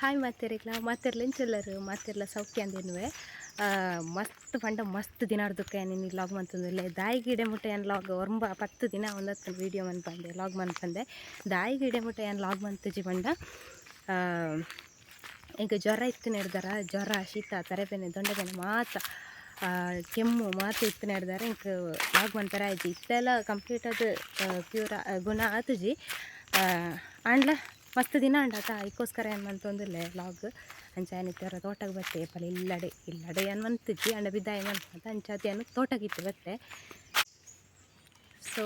Hi ಮಾತೆರೆಗ್ಲ ಮಾತೆರ್ಲೆಂಚೊಲ್ಲರು ಮಾತೆರ್ಲ ಸೌಖ್ಯ ಅಂದೇನುವೆ. ಮಸ್ತ್ ಪಂಡ ಮಸ್ತ್ ದಿನಾರ್ದಕ್ಕೆ ನಿನ್ನ ಲಾಗ್ ಮಂತಂದಿಲ್ಲ ದಾಯಿ ಗಿಡೆ ಮುಟ್ಟ ಏನು ಲಾಗ್ ಒರಂಬ 10 ದಿನ ಒಂದತ್ತು ವೀಡಿಯೋ ಮನ್ಪಂದೆ ಲಾಗ್ ಮನ್ಪಂದೆ ದಾಯಿ ಗಿಡೆ ಮುಟ್ಟ ಏನು ಲಾಗ್ ಮಂತುಜಿ ಪಂಡ. ಈಗ ಜ್ವರ ಇತ್ತು ನೆಡ್ದಾರ, ಜ್ವರ ಶೀತ ತರೆಬೇನೆ ದೊಂಡೆಬೇನೆ ಮಾತ ಕೆಮ್ಮು ಮಾತು ಇತ್ತು ನೆಡ್ದಾರ. ಇಂಕ್ ಲಾಗ್ ಮಂತರ ಆಯ್ತು ಇತ್ತೆಲ್ಲ ಕಂಪ್ಲೀಟ್ ಅದು ಪ್ಯೂರ್ ಗುಣ ಆತುಜಿ. ಆಂಡ್ಲ ಮಸ್ತ್ ದಿನ ಅಂಡಾತ ಐಕೋಸ್ಕರ ಏನು ಮಂತೊಂದಿಲ್ಲ ಲಾಗ್. ಅಂಚ ಏನಿತ್ತಾರ ತೋಟಕ್ಕೆ ಬತ್ತೆ ಪಲ ಇಲ್ಲಡೆ ಇಲ್ಲಡೆ ಏನು ಮಂತುಜಿ ಅಂಡ ಬಿದ್ದಾಯ ಮಂತ ಅಂಚಾತಿ ಏನು ತೋಟಕ್ಕಿತ್ತು ಬತ್ತೆ. ಸೊ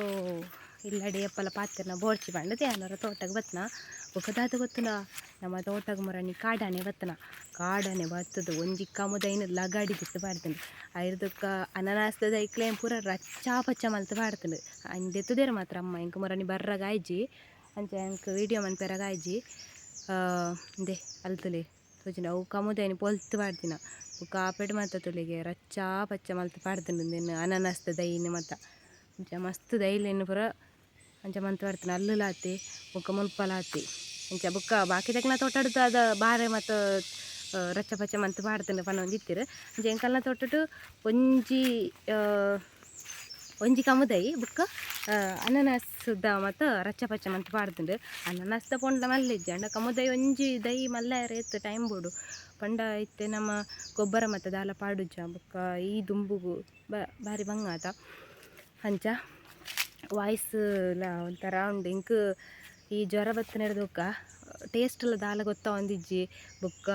ಇಲ್ಲಡೆ ಅಪ್ಪಲ ಪಾತ್ರನ ಬೋರ್ಚಿ ಬಂಡದೆ ಅನ್ನೋರ ತೋಟಕ್ಕೆ ಬತ್ತನ ಬೊಕದಾದ ಗೊತ್ತನ ನಮ್ಮ ತೋಟಕ್ಕೆ ಮೊರನಿ ಕಾಡಾನೆ ಬತ್ತನ ಕಾಡಾನೆ ಬತ್ತದು ಒಂಜಿ ಕಮುದೈನ ಲಗಾಡಿ ದಿತ್ತು ಪಾಡ್ತಂಡು ಐರ್ದಕ್ಕ ಅನನಾಸ್ದ ಐಕ್ಲೆ ಪೂರ ರಚ್ಚಾ ಪಚ್ಚ ಮಲ್ತು ಪಾಡ್ತಂಡು ಅಂದೆತ್ತದೇರು ಮಾತ್ರ ಅಮ್ಮ ಇಂಕ ಮೊರನಿ ಬರ್ರಗಾಯ್ಜಿ ಅಂಚ ಎಂಕ್ ವೀಡಿಯೋ ಮನ್ಪೆರಗಾಯ್ಜಿ. ಇಂದೆ ಅಲ್ತುಲೆ ತೋಜಿಂಡ ಅವು ಕಮುದೈನ ಪೊಲ್ತು ಪಾಡ್ದಿನ ಬೊಕ್ಕ ಆಪೆಡ್ ಮಾತ ತುಲಿಗೆ ರಚ್ಚಾ ಪಚ್ಚ ಮಲ್ತು ಪಾಡ್ತಂಡು ಇಂದೆನ್ ಅನನಾಸ್ದ ದೈನ್ ಮಾತ ಅಂಚ ಮಸ್ತ್ ದೈಲೆನ್ ಪೂರ ಅಂಚ ಮಂತ್ ಪಾಡ್ತಾನೆ ಅಲ್ಲುಲಾತಿ ಬೊಕ್ಕ ಮುಲ್ಪಲಾತಿ ಅಂಚ ಬೊಕ್ಕ ಬಾಕಿ ತಕ್ನ ತೋಟಡ್ದು ಅದ ಬಾರೆ ಮತ್ತು ರಚ್ಚ ಪಚ್ಚ ಮಂತ್ ಪಾಡ್ತಂಡು ಪನೊಂದಿತ್ತೆರ್. ಅಂಚ ಎಂಕಲ್ನ ತೋಟಡ್ ಒಂಜಿ ಒಂಜಿ ಕಮುದೈ ಬೊಕ್ಕ ಅನನಾಸ್ದ ಮತ್ತು ರಚ್ಚ ಪಚ್ಚ ಮಂತ್ ಪಾಡ್ದುಂಡು. ಅನನಾಸ್ದ ಪೊಂಡ ಮಲ್ಲೆಜ್ಜಿ ಅಂಡ ಕಮುದೈ ಒಂಜಿ ದೈ ಮಲ್ಲಾಯೆರೆ ಇತ್ತು ಟೈಮ್ ಬೋಡು ಪಂಡ ಇತ್ತೆ ನಮ್ಮ ಗೊಬ್ಬರ ಮತ್ತು ದಾಲ ಪಾಡುಜ ಬೊಕ್ಕ ಈ ದುಂಬುಗು ಬಾರಿ ಬಂಗಾತ. ಅಂಚ ವಾಯ್ಸ್ ಲ ಒಂಥರ ಉಂಡು ಇಂಕ್ ಈ ಜ್ವರ ಬತ್ತಿನೆಡ್ದ್ ಬೊಕ್ಕ ಟೇಸ್ಟ್ ಎಲ್ಲ ದಾಲ ಗೊತ್ತಾವೊಂದಿಜ್ಜಿ ಬೊಕ್ಕ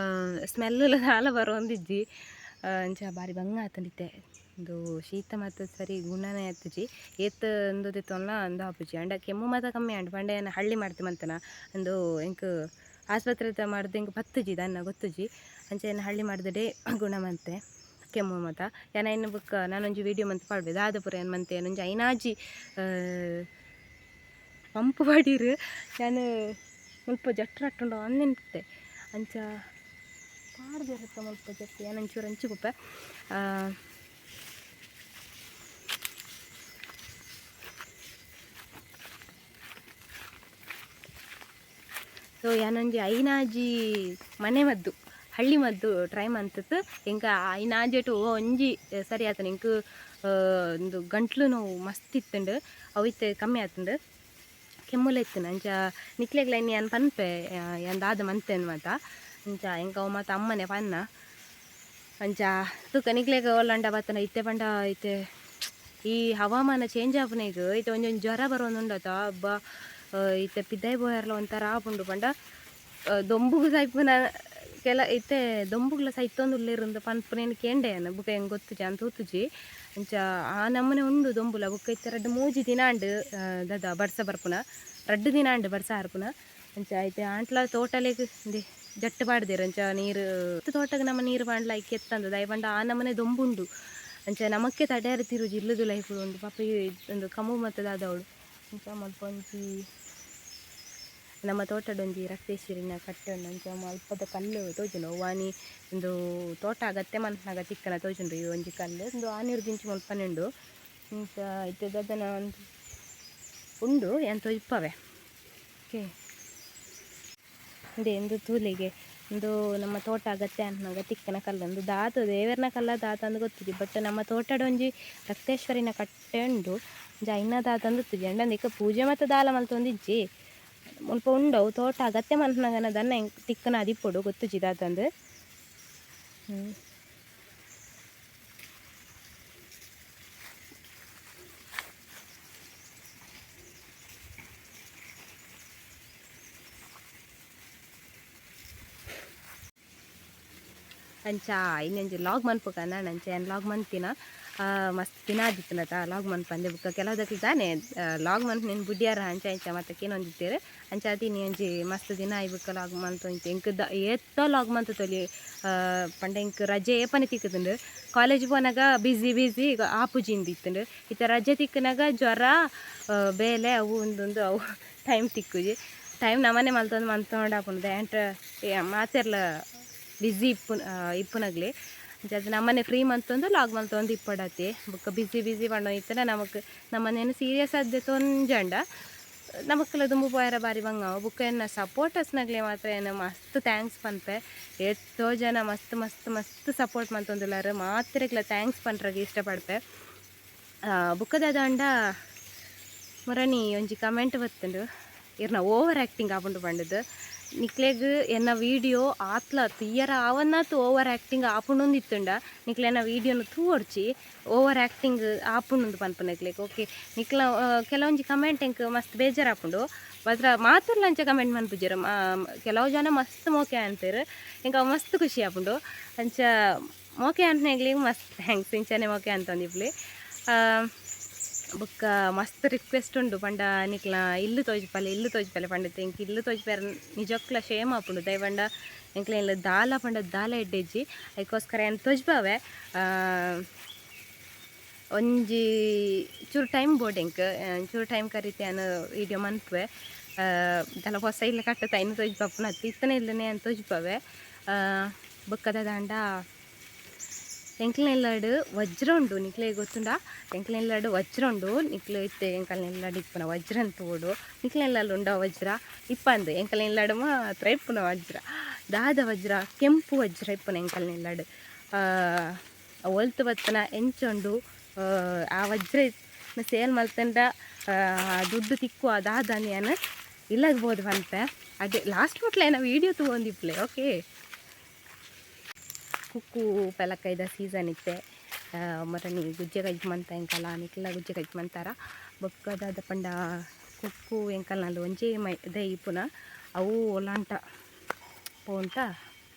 ಸ್ಮೆಲ್ ದಾಲ ಬರೋಂದಿಜ್ಜಿ. ಅಂಚ ಬಾರಿ ಬಂಗ ಆತಂದಿತ್ತೆ ಉಂದು ಶೀತ ಮಾತ ಸರಿ ಗುಣನೇ ಆತುಜಿ ಏತ್ ಉಂದು ದೆತ್ತೊನ್ಲ ಅಂದು ಆಪುಜಿ ಅಂಡ ಕೆಮ್ಮು ಮಾತ ಕಮ್ಮಿ ಆಂಡ್ ಪಂಡ ಏನ ಹಳ್ಳಿ ಮಾಡ್ತಿ ಮಂತನ ಅಂದು ಎಂಕ್ ಆಸ್ಪತ್ರೆ ಮಾಡ್ದು ಎಂಕ್ ಪತ್ತುಜಿ ದಾನ್ನ ಗೊತ್ತುಜಿ. ಅಂಚ ಏನ ಹಳ್ಳಿ ಮಾಡ್ದಡೆ ಗುಣ ಮಂತೆ ಕೆಮ್ಮು ಮಾತ. ಯಾನ ಇನ್ನು ಬೊಕ್ಕ ನಾನೊಂಜಿ ವೀಡಿಯೋ ಮಂತ್ ಪಾಡ್ಬೆ ದಾದ ಪೂರ ಏನ್ ಮಂತೆ ಒಂಜಿ ಐನಾಜಿ ಪಂಪ್ ಪಾಡೀರು ಯಾನ್ ಮುಲ್ಪ ಜಟ್ಟ ರಟ್ಟುಂಡು ಅಂದೆಂತೆ ಅಂಚ ಪಾಡ್ದಿರತ್ತ ಮುಲ್ಪ ಜಟ್ಟಿ ಯಾನ್ ಒಂಚೂರು ಅಂಚಿ ಪೋಪೆ. ಸೊ ಯಾನೊಂಜಿ ಐನಾಜಿ ಮನೆ ಮದ್ದು ಹಳ್ಳಿ ಮದ್ದು ಟ್ರೈ ಮಂತುತು ಎಂಕ ಐನಾಜೆಟ್ ಒಂಜಿ ಸರಿ ಆತನ ಎಂಕ್ ಒಂದು ಗಂಟ್ಲು ನೋವು ಮಸ್ತ್ ಇತ್ತುಂಡು ಅವು ಇತ್ತೆ ಕಮ್ಮಿ ಆತುಂಡು ಕೆಮ್ಮುಲ ಇತ್ತುಂಡು. ಅಂಚ ನಿಕ್ಲೆಗ್ಲ ಇನ್ನು ಯಾನ್ ಪನ್ಪೆ ಯಾನ್ ದಾದ ಮಂತೇನ್ ಮಾತ ಅಂಚ ಎಂಕ ಅವು ಮಾತ ಅಮ್ಮನೆ ಪನ್ನ ಅಂಚ ತುಕ ನಿಕ್ಲೆಗ್ ಓಲಂಡ ಬತ್ತನ ಇತ್ತೆ ಪಂಡ ಇತ್ತೆ ಈ ಹವಾಮಾನ ಚೇಂಜ್ ಆಪುನೆಗ್ ಇತ್ತೆ ಒಂಜೊಂಜಿ ಜ್ವರ ಬರೋಂದುಂಡತ ಅಬ್ಬ ಇತ್ತೆ ಪಿದಾಯಿ ಪೋಯೆರ್ಲ ಒಂಥರ ಆಪುಂಡು ಪಂಡ ದೊಂಬುಗು ಸೈಪುನ ಕೆಲ ಇತ್ತೆ ದೊಂಬುಗ್ಲ ಸೈತೊಂದುಲ್ಲೆರ್ ಪನ್ಪುನೇನ್ ಕೇಂಡೆ ಯಾನ್ ಬೊಕ ಎಂಕ್ ಗೊತ್ತುಜಿ ಅಂತ ತೂತುಜಿ. ಅಂಚ ಆ ನಮೂನೆ ಉಂಡು ದೊಂಬುಲ ಬೊಕ್ಕ ಇತ್ತೆ ರಡ್ಡ್ ಮೂಜಿ ದಿನ ಆಂಡ್ ದಾದ ಬರ್ಸ ಬರ್ಪುನ ರಡ್ಡ್ ದಿನ ಆಂಡ್ ಬರ್ಸ ಆರ್ಪುನ. ಅಂಚ ಇತ್ತೆ ಆಂಟ್ಲ ತೋಟಲೆಗ್ ಇಂದೆ ಜಟ್ಟ್ ಪಾಡ್ದೆರ್ ಅಂಚ ನೀರು ತೋಟಗ್ ನಮ ನೀರು ಪಾಂಡ್ಲ ಐಕ್ ಎತ್ತಂದ್ ದಾಯೆ ಪಂಡ ಆ ನಮೂನೆ ದೊಂಬುಂಡು. ಅಂಚ ನಮಕ್ಕೆ ತಡೆಯರೆ ತಿರುಜಿ ಇಲ್ಲುದುಲೈ ಪೂರ ಉಂಡು ಪಾಪ ಉಂದು ಕಮು ಮತ್ತ ದಾದ ಅವಳು. ಅಂಚ ಮಲ್ಪ ಒಂಜಿ ನಮ್ಮ ತೋಟಡೊಂಜಿ ರಕ್ತೇಶ್ವರಿನ ಕಟ್ಟೆ ಉಂಡು. ಅಂಚ ಅಲ್ಪದ ಕಲ್ಲು ತೋಜುಂಡು ಅವು ಆನಿ ಉಂದು ತೋಟ ಅಗತ್ಯ ಮನ್ಪುನಗ ತಿಕ್ಕನ ತೋಜುಂಡು ಈ ಒಂಜಿ ಕಲ್ಲು ಉಂದು ಆನಿರ್ದಿಂಚಿ ಮುಲ್ಪನೆ ಉಂಡು. ಇಂಚ ಇತ್ತೆ ದಾದನ ಒಂದು ಉಂಡು ಯಾನ್ ತೋಜಿಪ್ಪವೆ. ಓಕೆ ಉಂದೆ ಇಂದು ತೂಲೆಗೆ ಉಂದು ನಮ್ಮ ತೋಟ ಅಗತ್ಯ ಅನ್ಪುನಗ ತಿಕ್ಕನ ಕಲ್ಲು ಉಂದು ದಾದ ದೇವೆರ್ನ ಕಲ್ಲ ದಾದ ಅಂದ್ ಗೊತ್ತಿಜ್ಜಿ ಬಟ್ ನಮ್ಮ ತೋಟಡ್ ಒಂಜಿ ರಕ್ತೇಶ್ವರಿನ ಕಟ್ಟೆ ಉಂಡು. ಒಂಜಿ ಐನ ದಾದ ಅಂದ್ ಗೊತ್ತಿಜ್ಜಿ ಅಂಡ ನೆಕ್ ಪೂಜೆ ಮಾತ ದಾಲ ಮಲ್ತೊಂದಿಜ್ಜಿ ಮುಲ್ಪ ಉಂಡು ಅವು ತೋಟ ಅಗತ್ಯ ಮನ್ಪುನಗನ ದಾನ್ನ ಎಂಕ್ ತಿಕ್ಕುನ ಆದಿಪ್ಪೊಡು ಗೊತ್ತುಜ್ಜಿ ದಾದಂದ್. ಅಂಚ ಇನ್ನೊಂಜಿ ಲಾಗ್ ಮನ್ಪುಕ ಅಂಚ ಯಾನ್ ಲಾಗ್ ಮಂತಿನ ಮಸ್ತ್ ದಿನ ಆದಿತ್ತುನತ ಲಾಗ್ ಮನ್ಪಂದೆ ಬೊಕ್ಕ ಕೆಲವುದಕ್ಲು ದಾನೆ ಲಾಗ್ ಮನ್ಪುನೆನ್ ಬುಡ್ಯಾರ ಅಂಚ ಇಂಚ ಮಾತ ಕೇನೊಂದಿತ್ತೆರ್. ಅಂಚ ಇನಿ ಒಂಜಿ ಮಸ್ತ್ ದಿನ ಆಯಿ ಬೊಕ್ಕ ಲಾಗ್ ಮಲ್ತೊಂತಿ ಎಂಕ್ ಏತ ಲಾಗ್ ಮಂತುತೊಲಿ ಪಂಡ ಎಂಕ್ ರಜೆ ಏಪನೆ ತಿಕ್ಕುದುಂಡು ಕಾಲೇಜ್ ಪೋನಗ ಬಿಸಿ ಬಿಸಿ ಆಪುಜಿ ಇತ್ತುಂಡು ಇತ್ತೆ ರಜೆ ತಿಕ್ಕುನಗ ಜ್ವರ ಬೇಲೆ ಅವು ಉಂದೊಂದು ಅವು ಟೈಮ್ ತಿಕ್ಕುಜಿ ಟೈಮ್ ನಮನೆ ಮಲ್ತೊಂದು ಮಲ್ತೊಂಡು ಆಪುಂಡು ದಾಂಟ ಮಾತೆರ್ಲ ಬಿಸಿ ಇಪ್ಪುನಗ್ಲೆ. ಅಂಚಾದ್ ನಮ್ಮನೆ ಫ್ರೀ ಮಂತೊಂದು ಲಾಗ್ ಮಲ್ತೊಂದು ಇಪ್ಪೊಡಾತೆ ಬೊಕ್ಕ ಬಿಸಿ ಬಿಸಿ ಪಂಡ ಇತ್ತಂಡ ನಮಕ್ ನಮ್ಮನೇನು ಸೀರಿಯಸ್ ಆದ್ ದೆತೊಂಜಂಡ ನಮಕ್ಲ ದುಂಬು ಪೋಯರ ಬಾರಿ ಬಂಗ ಬುಕ್ಕ ಎನ್ನ ಸಪೋರ್ಟರ್ಸ್ನಗ್ಲೆ ಮಾತ್ರ ಏನ ಮಸ್ತ್ thanks ಪನ್ಪೆ. ಎಷ್ಟೋ ಜನ ಮಸ್ತ್ ಮಸ್ತ್ ಮಸ್ತ್ ಸಪೋರ್ಟ್ ಮಂತೊಂದುಲ್ಲಾರು ಮಾತ್ರೆಗ್ಲ thanks ಪನ್ರಾಗ ಇಷ್ಟಪಡ್ಪೆ. ಬುಕ್ಕದಾದ ಮುರಣಿ ಒಂಜಿ ಕಮೆಂಟ್ ಬತ್ತುಂಡು ಇರ್ನ ಓವರ್ ಆ್ಯಕ್ಟಿಂಗ್ ಆಪುಂಡು ಪಂಡದು. ನಿಕ್ಲೆಗ್ ಎನ್ನ ವೀಡಿಯೋ ಆತ್ಲ ತುಯ್ಯರ ಆವನ್ನಾತ್ ಓವರ್ ಆ್ಯಕ್ಟಿಂಗ್ ಆಪುಂಡೊಂದು ಇತ್ತುಂಡ ನಿಕ್ಲೆನ ವೀಡಿಯೋನು ತೂವೊಡ್ಚಿ ಓವರ್ ಆ್ಯಕ್ಟಿಂಗ್ ಆಪುಂಡು ಪನ್ಪುನಕ್ಲೆಗ್. ಓಕೆ, ನಿಕ್ಲ ಕೆಲವೊಂಜಿ ಕಮೆಂಟ್ ಎಂಕ್ ಮಸ್ತ್ ಬೇಜಾರಾಪುಂಡು. ಮಾತ್ರ ಮಾತೆರ್ಲ ಅಂಚ ಕಮೆಂಟ್ ಮನ್ಪುಜೆರ್. ಕೆಲವು ಜನ ಮಸ್ತ್ ಮೋಕೆ ಅನ್ಪೆರ್, ಎಂಕ್ ಅವು ಮಸ್ತ್ ಖುಷಿ ಆಪುಂಡು. ಅಂಚ ಮೋಕೆ ಅನ್ಪುನಕ್ಲೆಗ್ ಮಸ್ತ್ thanks, ಇಂಚನೆ ಮೋಕೆ ಅಂತಂದಿಪ್ಲಿ. ಬೊಕ್ಕ ಮಸ್ತ್ ರಿಕ್ವೆಸ್ಟ್ ಉಂಡು ಪಂಡ ನಿಕ್ಲ ಇಲ್ಲು ತೋಜಿಪಲೆ ಇಲ್ಲು ತೋಜಿಪಲೆ ಪಂಡಿತ್ತು. ಎಂಕ್ ಇಲ್ಲು ತೋಜಿಪೆರ್ ನಿಜಕ್ಲ ಶೇಮ್ ಆಪುಂಡು. ದಯ ಪಂಡ ಎಂಕ್ಲ ಇಲ್ಲ ದಾಲ ಪಂಡ ದಾಲ ಎಡ್ಡೆಜ್ಜಿ, ಅದಕ್ಕೋಸ್ಕರ ಏನು ತೋಜಿಪಾವೆ. ಒಂಜಿ ಚೂರು ಟೈಮ್ ಬೋಡು ಎಂಕ್, ಚೂರು ಟೈಮ್ ಕರಿತೆ ಯಾನ್ ವೀಡಿಯೋ ಮನ್ಪುವೆ. ದಾಲ ಹೊಸ ಇಲ್ಲ ಕಟ್ಟುತ್ತ ಐನು ತೋಜಿಪಾಪುನ ಅತ್ತು ಇತ್ತನೆ ಇಲ್ಲನೆ ಯಾನ್ ತೋಜಿಪಾವೆ. ಬೊಕ್ಕದ ದಾಂಡ ಎಂಕ್ಲ ಇಲ್ಲಡ್ ವಜ್ರ ಉಂಡು, ನಿಕ್ಲೆಗ್ ಗೊತ್ತುಂಡಾ? ಎಂಕ್ಲ ಇಲ್ಲಡ್ ವಜ್ರ ಉಂಡು. ನಿಕ್ಲು ಇತ್ತೆ ಎಂಕಲ್ನ ಇಲ್ಲಡ್ ಇಪ್ಪುನ ವಜ್ರ ಅಂತ ತೂವೊಡು. ನಿಕ್ಲ ಇಲ್ಲಲ್ ಉಂಡ ವಜ್ರ ಇಪ್ಪಂದು, ಎಂಕಲ್ನ ಇಲ್ಲಡ್ ಮಾತ್ರ ಇಪ್ಪುನ ವಜ್ರ. ದಾದ ವಜ್ರ? ಕೆಂಪು ವಜ್ರ ಇಪ್ಪುನ ಎಂಕಲ್ನ ಇಲ್ಲಡ್. ಒಲ್ತು ಬತ್ತನ ಎಂಚ ಉಂಡು ಆ ವಜ್ರ ಸೇಲ್ ಮಲ್ತಂಡ ದುಡ್ಡು ತಿಕ್ಕುವ ದಾದ ಯಾನ್ ಇಲ್ಲಗ್ ಪೋದು ಪನ್ಪೆ. ಅದೇ ಲಾಸ್ಟ್ ಮುಟ್ಲ ಏನ ವೀಡಿಯೋ ತೂವೊಂದಿಪ್ಪಲೆ. ಓಕೆ, ಕುಕ್ಕು ಪೆಲಕ್ಕೈದ ಸೀಸನ್ ಇತ್ತೆ. ಮೊರನಿ ಗುಜ್ಜೆ ಕಜ್ಜಿ ಮಂತ ಎಂಕಲ, ನಿಕ್ಲ ಗುಜ್ಜೆ ಕಜ್ಜಿ ಮಂತಾರ. ಬೊಕ್ಕ ದಾದ ಪಂಡ ಕುಕ್ಕು ಎಂಕಲ್ನಲ್ಲಿ ಒಂಜೇ ಮೈ ದೈ ಇಪ್ಪುನ ಅವು ಒಲಾಂಟ ಪೋಂಟ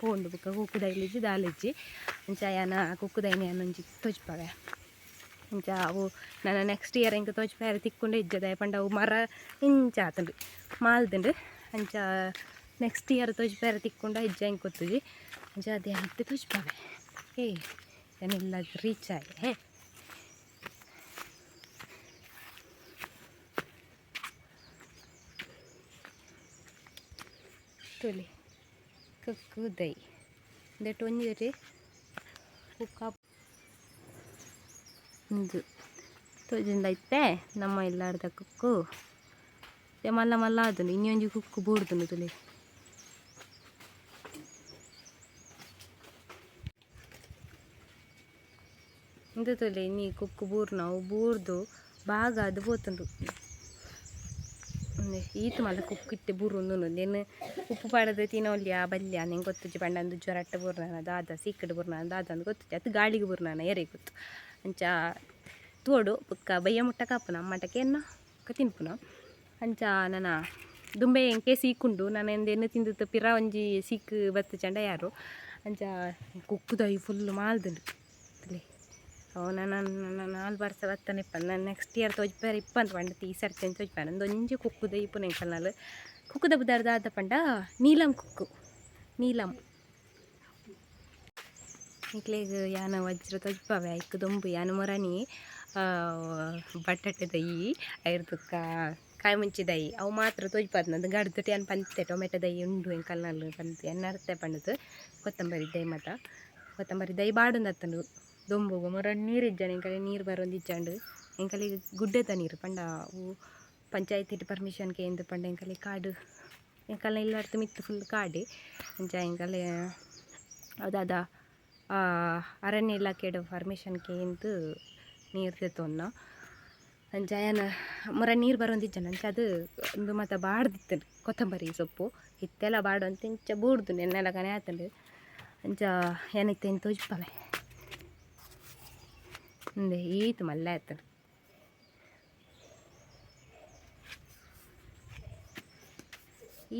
ಪೋಂಡು. ಬೊಕ್ಕ ಕುಕ್ಕು ದೈಲಿಜ್ಜಿ ದಾಲಿಜ್ಜಿ. ಅಂಚ ಯಾನ ಕುಕ್ಕು ದೈನ ಯಾನ್ ಒಂಜಿ ತೋಜ್ಪಾವೆ. ಅಂಚ ಅವು ನನ ನೆಕ್ಸ್ಟ್ ಇಯರ್ ಎಂಕ್ ತೋಜ್ಪಾಯೆರೆ ತಿಕ್ಕುಂಡೆ ಇಜ್ಜದ ಪಂಡ ಅವು ಮರ ಇಂಚ ಆತುಂಡು ಮಾಲ್ದುಂಡು. ಅಂಚ ನೆಕ್ಸ್ಟ್ ಇಯರ್ ತೋಜ್ಪಾಯೆರೆ ತಿಕ್ಕುಂಡ ಇಜ್ಜ ಎಂಕ್ ಗೊತ್ತುಜಿ. ಅಂಚ ಅದೇ ಇತ್ತೆ ತೋಜ್ಪಾವೆ. ಏಯ್ ಯಾನೆಲ್ಲ ರೀಚ್ ಆಯೆ. ತೂಲೆ ಕುಕ್ಕು ದೈ ಇಂದೆಟ್ ಒಂಜಿ ಕುಕ್ಕ ಉಂದು ತೋಜುಂಡ ಇತ್ತೆ ನಮ್ಮ ಇಲ್ಲಾಡ್ದ ಕುಕ್ಕು ಮಲ್ಲ ಮಲ್ಲ ಆತುಂಡು. ಇನಿ ಒಂಜಿ ಕುಕ್ಕು ಬೂರ್ದುಂಡು ತೂಲೆ. ಇಂದು ತೂಲೆ ಇನಿ ಕುಕ್ಕು ಬೂರ್ನ ಅವು ಬೂರ್ದು ಬಾಗ ಅದು ಪೋತುಂಡು. ಈತ್ ಮಲ್ಲ ಕುಕ್ಕು ಇತ್ತೆ ಬೂರೊಂದುಂಡು. ಉಂದೆನ್ ಉಪ್ಪು ಪಾಡದು ತಿನೊಲ್ಯಾ ಬಲ್ಯ ಎಂಕ್ ಗೊತ್ತುಜ್ಜಿ. ಪಂಡ ಅಂದು ಜ್ವರಟ್ಟ ಬೂರ್ನಾನ ದಾದ ಸೀಕಡ್ ಬೂರ್ನಾನ ದಾದ ಅಂದ್ ಗೊತ್ತುಜ್ಜಿ. ಅತ್ ಗಾಳಿಗ್ ಬೂರ್ನಾನ ಏರೆಗ್ ಗೊತ್ತು. ಅಂಚ ತೂವೊಡು. ಬೊಕ್ಕ ಬಯ್ಯ ಮುಟ್ಟ ಕಾಪುನ ಅಮ್ಮಟಕ್ಕೆ ಎನ್ನ ಬೊಕ್ಕ ತಿನ್ಪುನ. ಅಂಚ ನನ ದುಂಬೆ ಎಂಕೆ ಸೀಕುಂಡು ನನ ಎಂದೆನ್ ತಿಂದಿತ್ತು ಪಿರ ಒಂಜಿ ಸೀಕ್ ಬತ್ತುಜಂಡ ಯಾರು. ಅಂಚ ಕುಕ್ಕುದೈ ಫುಲ್ ಮಾಲ್ದುಂಡು ತೂಲೆ. ಅವು ನನ ನಾಲ್ ವರ್ಸ ಬತ್ತನೆ ಇಪ್ಪಂದ್ ನಾನು ನೆಕ್ಸ್ಟ್ ಇಯರ್ ತೋಜ್ಪಾರೆ ಇಪ್ಪಂದ್ ಪಂಡ ಈ ಸರ್ತಿ ತೋಜ್ಪಾರೆ. ಒಂಜಿ ಕುಕ್ಕುದ ಇಪ್ಪುನ ಎಂಕಲ್ನಲ್. ಕುಕ್ಕುದ ಪುದರ್ ದಾದ ಪಂಡ ನೀಲಂ ಕುಕ್ಕು ನೀಲಂ. ನಿಕ್ಲೆಗ್ ಯಾನ ವಜ್ರ ತೋಜ್ಪಾವೆ ಐಕ್ ದೊಂಬು ಯಾನ್ ಮೊರನಿ ಬಟಾಟೆ ದೈ ಐರ್ದ್ ಬೊಕ್ಕ ಕಾಯಿ ಮುಂಚಿ ದೈ ಅವು ಮಾತ್ರ ತೋಜ್ಪಾದ್. ನಂದು ಗಡ್ದಟ್ ಯಾನ್ ಪಂತೆ ಟೊಮೆಟೊ ದೈ ಉಂಡು ಎಂಕಲ್ನಲ್ ಪಂದ್ ಯಾನ್ ನರ್ತೆ ಪಂಡುದು. ಕೊತ್ತಂಬರಿ ದೈ ಮಾತ ಕೊತ್ತಂಬರಿ ದೈ ಬಾಡೊಂದತ್ತುಂಡು ದೊಂಬುಗು. ಮೊರ ನೀರು ಇಜ್ಜಂಡ್ ಎಂಕಲೆ ನೀರು ಬರೊಂದಿಜ್ಜಂಡ್. ಎಂಕಲೆಗ್ ಗುಡ್ಡೆದ ನೀರು ಪಂಡ ಅವು ಪಂಚಾಯತಿಡ್ ಪರ್ಮಿಷನ್ ಕೇಂದ್ ಪಂಡ ಎಂಕಲೆ ಕಾಡು ಎಂಕಲ್ನ ಇಲ್ಲಡ್ದ್ ಮಿತ್ತ್ ಫುಲ್ ಕಾಡು. ಅಂಚ ಎಂಕಲೆ ಅವು ಅರಣ್ಯ ಇಲಾಖೆಡ್ ಪರ್ಮಿಷನ್ ಕೇಂದ್ ನೀರು ದೆತೊನ್ನ. ಅಂಚ ಯಾನ್ ಮೊರ ನೀರು ಬರೊಂದಿಜ್ಜಂಡ್. ಅಂಚ ಅದು ಉಂದು ಮಾತ ಬಾಡ್ದಿತ್ತುಂಡು ಕೊತ್ತಂಬರಿ ಸೊಪ್ಪು ಇತ್ತೆಲ ಬಾಡೊಂತು ಇಂಚ ಬೂರ್ದುಂಡು ಎನ್ನಲಗನೆ ಆತುಂಡು. ಅಂಚ ಯಾನ್ ಇತ್ತೆ ತೋಜ್ಪಾವೆ. ಉಂದೆ ಈತ್ ಮಲ್ಲೆ ಆತುಂಡು.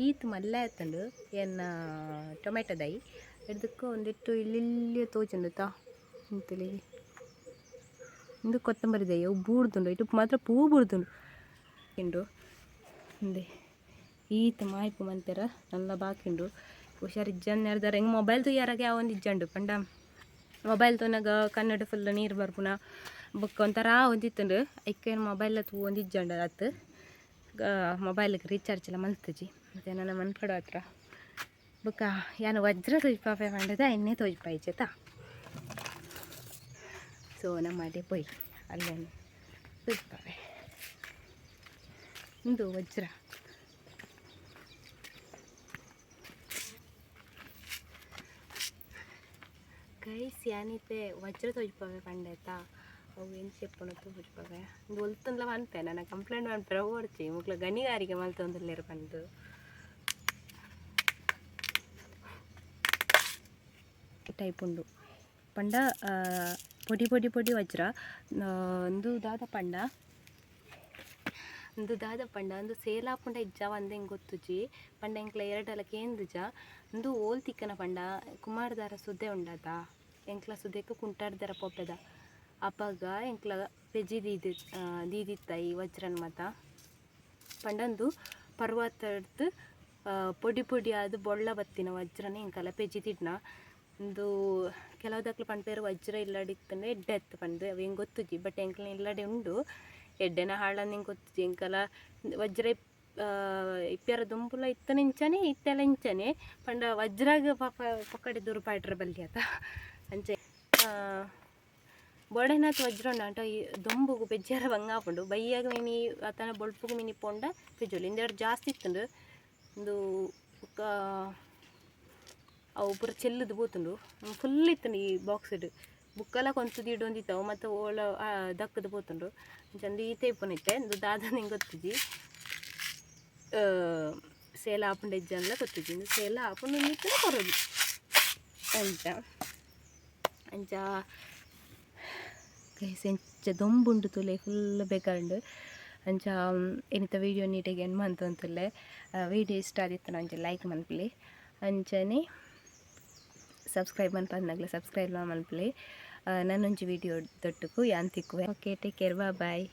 ಈತ್ ಮಲ್ಲೆ ಆತುಂಡು ಎನ್ನ ಟೊಮೆಟೊ ದೈ. ಎಡ್ದಕ್ಕ ಒಂದಿಟ್ಟು ಇಲ್ಲಿಲ್ಲಿ ತೋಜುಂಡು ತಾ ಇಂತುಲಿ. ಇಂದು ಕೊತ್ತಂಬರಿ ದೈ ಅವು ಬೂರ್ದುಂಡು. ಇಟ್ಟು ಮಾತ್ರ ಪೂ ಬೂರ್ದುಂಡು ಉಂಡು. ಉಂದೆ ಈತ್ ಮಾಯ್ಪು ಮಂತೆರ ನಲ್ಲ ಬಾಕಿ ಉಂಡು. ಹುಷಾರಿಜ್ಜಂದೆ ಎಂಕ್ ಮೊಬೈಲ್ ತೂಯರಗೆ ಆವೊಂದಿಜ್ಜಂಡು. ಪಂಡ ಮೊಬೈಲ್ ತೂನಗ ಕಣ್ಣುಡು ಫುಲ್ ನೀರು ಬರ್ಪುನ ಬೊಕ್ಕ ಒಂಥರ ಆವೊಂದಿತ್ತುಂಡು. ಐಕ್ ಮೊಬೈಲ್ ತೂವೊಂದಿಜ್ಜಂಡು ಅತ್ ಮೊಬೈಲ್ಗೆ ರೀಚಾರ್ಜ್ ಎಲ್ಲ ಮಲ್ತುಜಿ. ಮತ್ತು ನನ್ನ ಮನ್ಪಡು ಹತ್ರ ಬೊಕ್ಕ ಯಾನ್ ವಜ್ರ ತೋಜ್ಪಾಪೆ ಪಂಡದ ಐನೇ ತೋಜ್ಪಾಯಿಜೆತ. ಸೊ ನಮ್ಮ ಅಡೆ ಪೋಯಿ ಅಲ್ಲೇನು ತೋಜ್ಪಾವೆ. ಉಂದು ವಜ್ರ. ಗೈಸ್, ಯಾನಿತ್ತೆ ವಜ್ರ ತೋಜಿಪಾವೆ ಪಂಡೆತ, ಅವು ಎಂಚ ಇಪ್ಪುಂಡು ತೋಜಿಪಾವೆ. ಉಂದು ಒಲ್ತುಂಡ್ಲ ಪನ್ಪೆ, ನನ ಕಂಪ್ಲೇಂಟ್ ಮನ್ಪೆರೆ ಓಡ್ಚಿ, ಮುಕ್ಲ ಗಣಿಗಾರಿಕೆ ಮಲ್ತೊಂದುಲ್ಲೆರ್ ಪಂದ್. ಟೈಪ್ ಉಂಡು ಪಂಡ ಪೊಡಿ ಪೊಡಿ ಪೊಡಿ ವಜ್ರ. ಉಂದು ದಾದ ಪಂಡ, ಉಂದು ದಾದ ಪಂಡ ಉಂದು ಸೇಲ್ ಆಪುಂಡ ಇಜ್ಜ ಪಂದ್ ಎಂಕ್ ಗೊತ್ತುಜಿ. ಪಂಡ ಎಂಕ್ಲ ಎರಡಲ ಕೇಂದುಜ. ಉಂದು ಓಲ್ ತಿಕ್ಕನ ಪಂಡ ಕುಮಾರಧಾರ ಸುದೆ ಉಂಡತ, ಎಂಕ್ಲ ಸುದೆಕ್ ಕುಂಟಾರ್ದರ ಪೋಪೆದ ಅಪಗ ಎಂಕ್ಲ ಪೆಜಿ ದೀದಿ ದೀದಿತ್ತ ಈ ವಜ್ರನ್ ಮಾತ. ಪಂಡ ಉಂದು ಪರ್ವತಡ್ದ್ ಪೊಡಿ ಪೊಡಿ ಆದ್ ಬೊಳ್ಳ ಬತ್ತಿನ ವಜ್ರನ್ ಎಂಕಲ ಪೆಜಿ ದಿಡ್ನ. ಉಂದು ಕೆಲವುದಕ್ಲು ಪನ್ಪೆರ್ ವಜ್ರ ಇಲ್ಲಡ್ ಇತ್ತ್ಂಡ ಎಡ್ಡೆ ಅತ್ತ್ ಪಂದ್. ಅವು ಎಂಕ್ ಗೊತ್ತುಜಿ, ಬಟ್ ಎಂಕ್ಲ್ನ ಇಲ್ಲಡೆ ಉಂಡು. ಎಡ್ಡೆನ ಹಾಳಂದ್ ಎಂಕ್ ಗೊತ್ತುಜಿ. ಎಂಕಲ ವಜ್ರ ಇಪ್ಯರ ದುಂಬುಲ ಇತ್ತನ ಇಂಚನೆ, ಇತ್ತೆಲ ಇಂಚನೆ. ಪಂಡ ವಜ್ರಾಗ್ ಪಾಪ ಪೊಕ್ಕಡೆ ದೂರು ಪಾಡ್ರೆ ಬಲ್ಲಿ ಅತ. ಅಂಚೆ ಬೋಡೆನಾತ್ ವಜ್ರ ಉಂಡು ಆಂಟ ಈ ದೊಂಬುಗು ಪೆಜ್ಜಾರ ಬಂಗ ಆಪುಂಡು. ಬಯ್ಯಾಗ ಮಿನಿ ಅತ್ತಂಡ ಬೊಲ್ಪುಗು ಮಿನಿ ಪೋಂಡ ಪೆಜ್ಜೊಲಿ. ಇಂದೆಡ್ ಜಾಸ್ತಿ ಇತ್ತುಂಡು ಉಂದು. ಬೊಕ್ಕ ಅವು ಪೂರ ಚೆಲ್ಲುದು ಪೋತುಂಡು. ಫುಲ್ ಇತ್ತುಂಡು ಈ ಬಾಕ್ಸ್ಡ್. ಬುಕ್ಕಲ ಕೊಂತು ದೀಡೊಂದಿತ್ತವು ಮತ್ತು ಓಲ ದಕ್ಕದು ಪೋತುಂಡು. ಅಂಚಂದು ಈತೆ ಇಪ್ಪುನಿತ್ತೆ. ಉಂದು ದಾದ ಎಂಕ್ ಗೊತ್ತುಜಿ, ಸೇಲ್ ಆಪುಂಡ ಇಜ್ಜಂದ್ಲ ಗೊತ್ತುಜಿ. ಉಂದು ಸೇಲ್ ಆಪುಂಡು ಇತ್ತುಂಡ ಕೊರೊಲಿ ಅಂಚ. ಅಂಚ ಗೈಸ್, ಎಂಚ ದೊಂಬುಂಡು ತೂಲೆ, ಫುಲ್ ಬೇಕಾಂಡು. ಅಂಚ ಇನಿತ ವೀಡಿಯೋ ನೀಟಾಗಿ ಎಂಡ್ ಮಂತೊಂತುಲ್ಲೆ. ವೀಡಿಯೋ ಇಷ್ಟ ಆದಿತ್ತುಂಡ ಒಂಜಿ ಲೈಕ್ ಮನ್ಪುಲೆ. ಅಂಚನೆ ಸಬ್ಸ್ಕ್ರೈಬ್ ಮನ್ಪಂದಿನಕ್ಲ್ ಸಬ್ಸ್ಕ್ರೈಬ್ ಮನ್ಪುಲೆ. ನನೊಂಜಿ ವೀಡಿಯೋ ದೊಟ್ಟುಗು ಯಾನ್ ತಿಕ್ಕುವೆ. Okay, take care, bye.